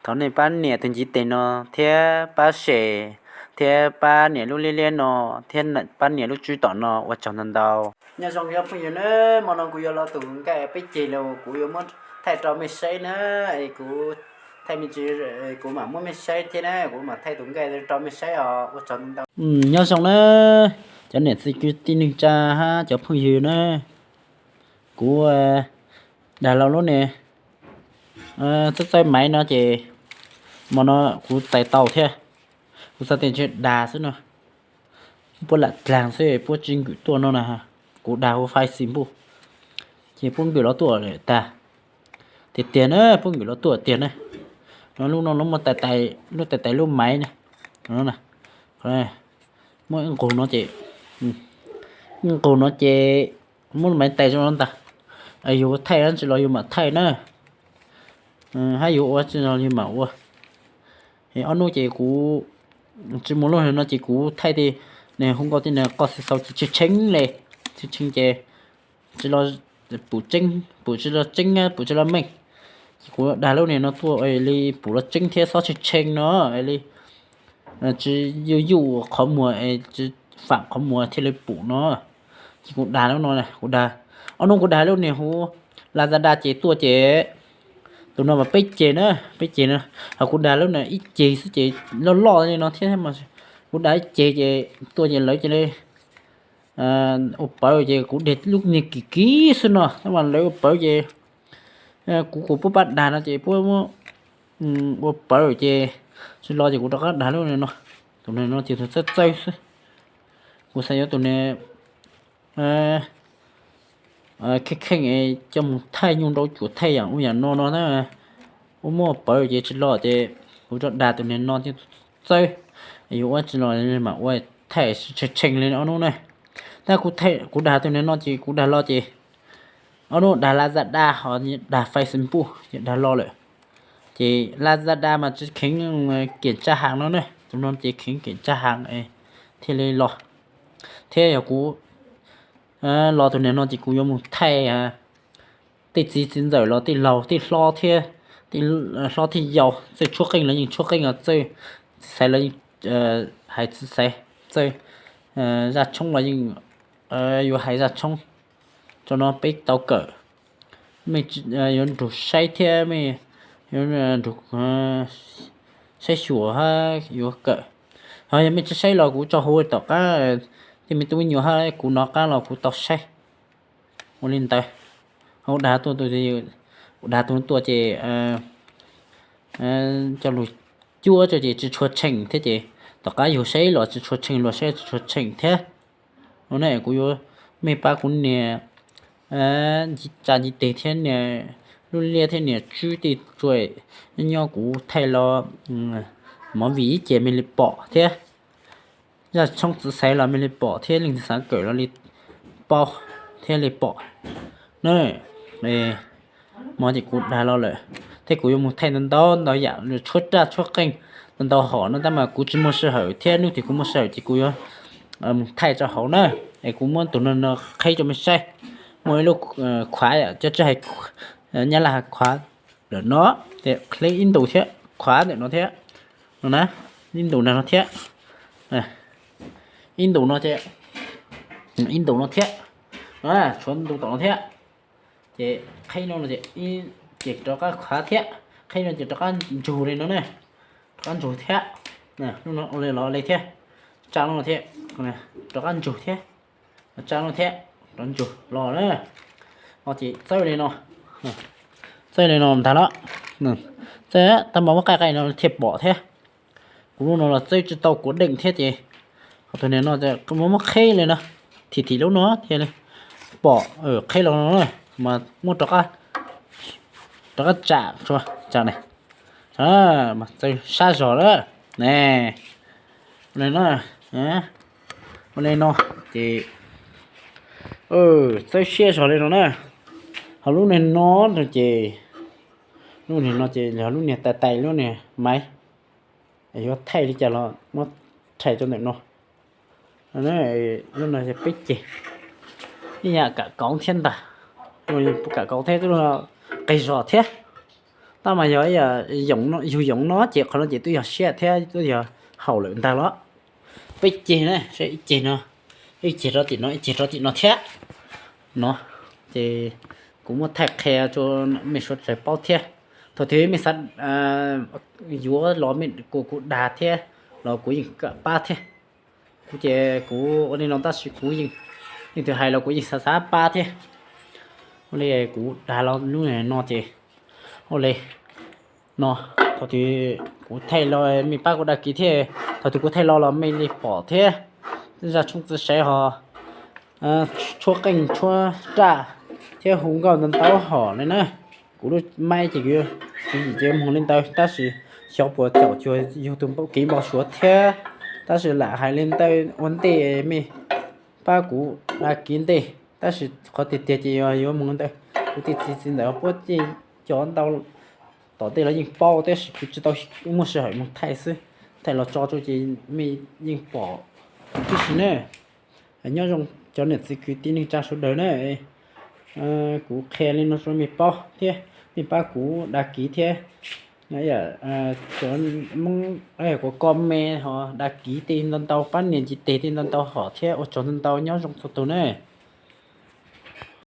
Thov nej pab nias tus ntiv tes no thiab pab share thiab pab nias lub liab liab no thiab pab nias lub tswb tom no ua tsaug ntau ntau. Nyob zoo cov phooj ywg na, hmo no kuv yuav los tus nkaij peb ceg los kuv yuav muab thaij rau mej saib na, es kuv thaij me ntsis, kuv mam muab mej saib thiab na, kuv mam thaij tus nkaij rau mej saib os, ua tsaug ntau ntau. Nyob zoo na, cov niam txiv kwv tij neej tsa hab cov phooj ywg na, kuv dag los lub niag txawb txawb maiv no ces hmo no kuv txais tau thiab, kuv txhais tes tsis dag xwb no, puab lam dlaag xwb puab tsis nkwm tuaj no na, kuv dag hu fais xis npuj, ces puab nkwm los tuaj tag, tiag tiag na, puab nkwm los tuaj tiag na. No lub no lub muaj tais tais, lub tais tais lub maiv na, muaj ib nqug no ces, ib nqug no ces muab maiv tais rau no ntag, yus thaij dab tsi los yus mam thaij na, hab yus ua dab tsi los yus mam ua. Ob nub ces kuv tsis muaj lub no ces kuv thaij tej, hu nkaus tej niag qoj xi xaus tsis tshee tshee le, tshee tshee ces tsis los pum tseeb, pum tsis los tseeb, pum tsis los meej. Ces kuv dag lub niag no tuaj li pum los tseeb thiab xob tshee tshee no li tsis yuj yuj qhov muag, tsis faam qhov muag thiaj li pum no. Ces kuv dag lub no, kuv dag, ob nub kuv dag lub niag hu Lazada ces tuaj ces tus no mas peb ceg na, peb ceg na, ho kuv dag lub no ib ceg xwb ces loj loj li no thiab, kuv dag ib ceg ces tuaj ces lawv cia li ua pawv ces kuv dag lub niag kim kim xwb no tab mas lawv ua pawv ces kuv kuv puab pab dag no ces puab ua pawv ces tsis los ces kuv rov qab dag lub no, tus no ces tus txawb txawb xwb. Kuv xav yuav tus no kheej kheej coj mus thaij nyuj nraub cuam thaij yaam ub yaam no no na, ua muaj pawv ces tsis los ces kuv rov dag tus niag no thiab, txawb, yuav ua tsis los mam ua thaij tshee tshee li ob nub na. Tab kuv dag tus niag no ces kuv dag los ces ob nub dag Lazada ho dag Facebook ces dag los lawm. Ces Lazada mas tsis kheev kiểm tra hàng no na, tus no ces kheev kiểm tra hàng thiaj li los. Thiab yog kuv los tus niag no ces kuv yuav mus thaij tej txiv txiv ntxawm los tej laug tej hlob thiab, hlob thiab yau, txawj tshuab qeej los yeej tshuab qeej os, txawj txiv xaiv los yeej hais txiv xaiv, txawj zaj tshoob los yeej yuav hais zaj tshoob. Tso no peb tau kawm, mej yuav nrug saib thiab mej yuav nrug saib xyuas hab yuav kawm. Ho yog mej tsis saib los kuv tso huv tom qab, tej me tub me nyuam hab kuv nov qab los kuv tau saib. Ua li ntawd, kuv dag tuaj, kuv dag tus tuaj ces cov lug cuab tso ces tsis tshua tsheej thiab ces tom qab yug saib los tsis tshua tsheej, luag saib tsis tshua tsheej thiab. Ua na kuv yuav, mej pab kuv nias tsa ntiv tes thiab nias lub liab thiab nias tswb tej tsuas, nyob nyob kuv thaij los movie ib ce mej li pom thiab, zaj tshoob txiv xaiv los mej li pom thiab, leej twg xav kawm los li paub thiab li pom na. Hmo ces kuv dag los lawm thiab kuv yuav mus thaij ntau ntau ntau yam, tshuab raj tshuab qeej ntau ntau hom no tab mas kuv tsis muaj sij hawm thiab, hnub twg kuv muaj sij hawm ces kuv yuav mus thaij rau hauv na. Es kuv muab tus no no qheb rau mej saib, muaj ib lub khuav, cov tsis hais nyab laj has khuav ntawm no, qheb ib ntus thiab, khuav ntawm no thiab, no na, ib ntus ntawm no thiab, ib ntus no ces, ib ntus no thiab, tshuav ntu tom no thiab. Ces qheb no ces rov qab khuav thiab, qheb no ces rov qab ntsug li no na, rov qab ntsug thiab. Lub no ua li los li thiab, tsa lub no thiab, rov qab ntsug thiab, tsa lub no thiab, rov ntsug los na. Ho ces txawb li no, txawb li no ntag los, txawb tab mas muab qaij qaij no thiaj pom thiab. Kuv lub no los txawb tsis tau kuav deej thiab ces, ho tus niag no muab muab qheb li no, thim thim lub no thiaj li pom, qheb los no mas muab rov qab tsam, tsam ne, mas txawb sab zog lawm ne. Ua li no, ua li no ces txawb siab zog li no na. Ho lub niag no ces, lub niag no ces yog lub niag tais tais lub niag maiv, yuav thaij li cas los muab thaij rau ntawm no. Lub no yog peb ceg, ib yam kam kauv thiab ntag, kam kauv thiab, qis zog thiab. Tab mas yog yug yoov no ces qhov no ces twb yog siab thiab twb yog haum lawm ntag los. Peb ceg na, ib ceg no, ib ceg rau tim no, ib ceg rau tim no thiab no. Ces kuv muab thaij qhia rau mej suav dlawg paub thiab. Thaum twg mej xav yuav los mej kuv kuv dag thiab los kuv yeej kam pab thiab. Kuv ces kuv ua li no tab sis kuv yeej, leej twg hais los kuv yeej xav xav pab thiab. Ua li kuv dag los lub no ces ua li no, thaum twg kuv thaij los mej pab kuv dag kiv thiab, thaum twg kuv thaij los los mej li pom thiab. Zaj tshoob txiv saiv ho tshuab qeej tshuab raj thiab hu nkauj ntau ntau hom li na. Kuv lub maib ces kuv, kuv yim ces moog li ntawd tab sis xyov puas caum cuag yug tus kev npau suav thiab. Tab sis lam hais li ntawd ua ntej mej pab kuv dag kiv ntej, tab sis qhov tiag tiag ces yog yuav moog ntawd. Kuv tej txiv txiv ntawd puab coj ntau tom ntej los yeej paub tab sis kuv tsis tau muaj sij hawm moog thaij xwb. Thaij los tso rau ces mej yeej pom tib si na. Nyob zoo cov niam txiv kwv tij neej tsa sawv daws na. Kuv qhia li no rau mej paub thiab mej pab kuv dag kiv thiab. Cov Moob kuv comment ho dag kiv tej ntau ntau, pab nias ntiv tes tej ntau ntau hom thiab ua tsaug ntau ntau, nyob zoo txhua tug na.